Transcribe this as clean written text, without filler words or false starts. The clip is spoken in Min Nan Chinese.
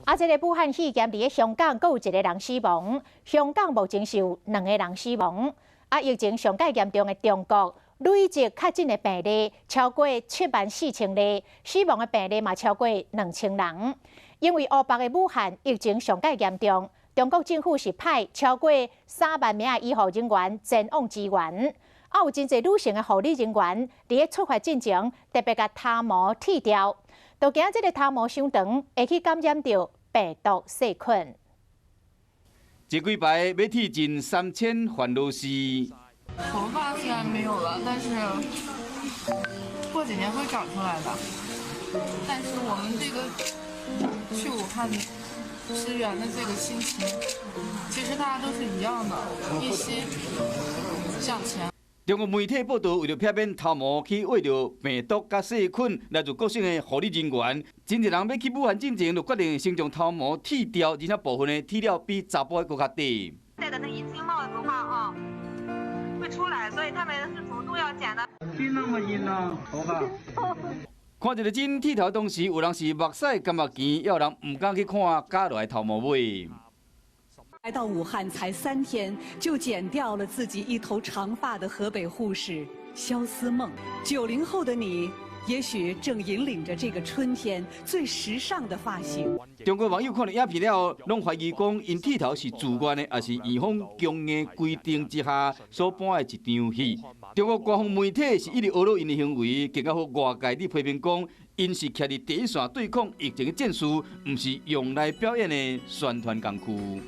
啊，這个武漢肺炎佇咧香港，閣有一個人死亡。香港目前是有兩個人死亡。啊，疫情上蓋嚴重的中國，累計確診的病例超過7萬4千例，死亡的病例嘛超過2000人。因為湖北的武漢疫情上蓋嚴重，中國政府是派超過3萬名的醫護人員前往支援。啊，有真濟女性的護理人員佇咧出發進前，特別共頭毛剃掉。都驚這个頭毛傷長，會去感染著病毒細菌。這幾擺欲剃盡3000煩惱絲。頭髮雖然沒有了，但是過幾年會長出來的。但是我們這個去武漢支援的這個心情，其實大家都是一樣的，一心向前。中國媒體報道，為著避免頭毛去秽著病毒佮細菌，來自各省的護理人員，真濟人欲去武漢進前，就決定先將頭毛剃掉，而且部分的剃了比查埔的閣較短。戴的那隱形帽子的話啊，會出來，所以他們是主動要剪的。那麼陰啊，頭髮。看這个真剃頭當時，有人是目屎感覺甜，也有人毋敢去看鉸落來頭毛尾。來到武漢才3天，就剪掉了自己一頭長髮的河北護士蕭思夢。90後的你，也許正引領着這個春天最時尚的髮型。中國網友看著影片了後，攏懷疑講𪜶剃頭是自願的，抑是院方強硬規定之下所搬的一場戲。中國官方媒體是一直呵咾𪜶的行為，更加予外界佇批評講，𪜶是徛佇第一線對抗疫情的戰士，毋是用來表演的宣傳工具。